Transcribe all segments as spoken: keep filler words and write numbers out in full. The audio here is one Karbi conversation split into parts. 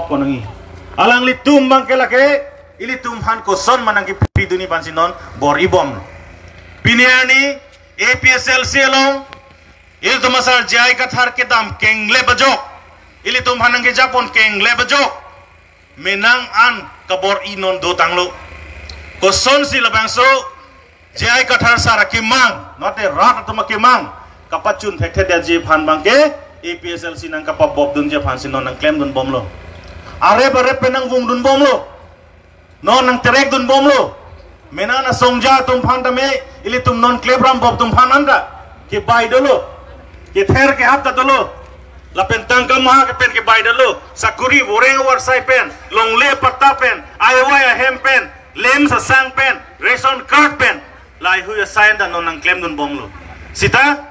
ponangji. Alanglitum abangke lake ilitum aphan koson ma nangkepridunji aphansi non bor-ibom. Pini arni A P H L C along ilitum asar J I Kathar kedam kenglep ajok, ilitum aphan nangkejapon kenglep ajok, menang an kabor-i non dotanglo. Kosonsi labangso J I Kathar sar akemang, note rat atum akemang kapachun thekthedetji aphan abangke A P H L C nangkapabobdunji aphansi non nangklemdunbomlo. Arep arep pen nangvungdunbomlo. Non nangterekdunbomlo. Menang asongja atum aphan tame ilitum non kleprambom atum aphan anta kebai dolo, kether kehap ta dolo. Lapen tangka maha ke pen kebai dolo. Sakuri voreng avarsai pen, longle patta pen, aiwai ahem pen, lem sasang pen, ration card pen, laheihui asai anta non nangklemdunbomlo. Sita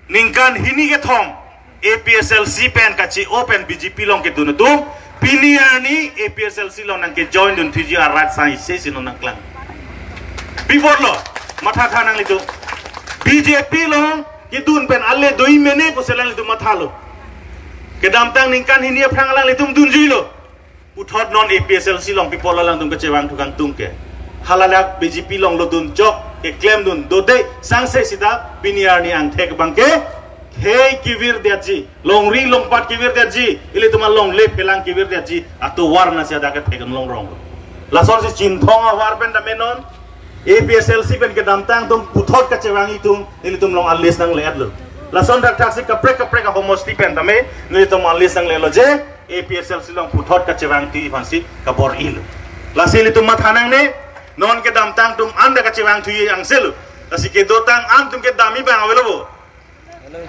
ningkan hini kethom A P H L C pen kachi-o pen B J P along kedun atum, pini arni A P H L C along nangkejoin dunthuji arat sang isi si non nangklang. Pi apotlo, mathatha nanglitum. B J P along kedun pen ale doi mene pusi alanglitum mathalo. Kedamtang ningkan hini aphrang alanglitum dunjuilo. Puthot non A P H L C along pi apot alangtum kachevang thu kangtung ke. Hala lak B J P along lodun chok keklemdun dode sangse sita pini arni angthek abangke khei kevirdetji, longri longpat kevirdetji, ilitum alongle phelang kevirdetji atovar nasi adak kethek longrong. Lasonsi Chinthong avar pen tame non A P H L C pen kedamtang atum puthot kachevangji atum ilitum along a-list nangledetlo. Lason thakthaksi kaprek kaprek ahomosti pen tame ilitum a-list nangledetlo je A P H L C along puthot kachevangthuji aphansi kabor-ilo. Lasi ilitum matha nangne, non kedamtang atum anta kachevangthuji angselo. Lasi kedotang an atum kedamji abang avelo bo?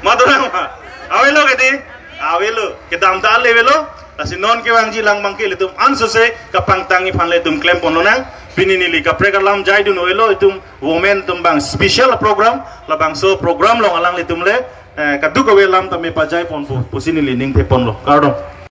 Madorang ma? Avelo kedi? Avelo. Kedam ta ale avelo. Lasi non kevangji lang abangke ilitum ansose kapangtangji aphan le itum klemponlonang. Pini neli kaprek alam jaidun avelo, itum women atum abang special program, labangso program along alanglitum le, eh, kadokave alam tame pajaiponpo pusi neli ning theponlo. Kardom.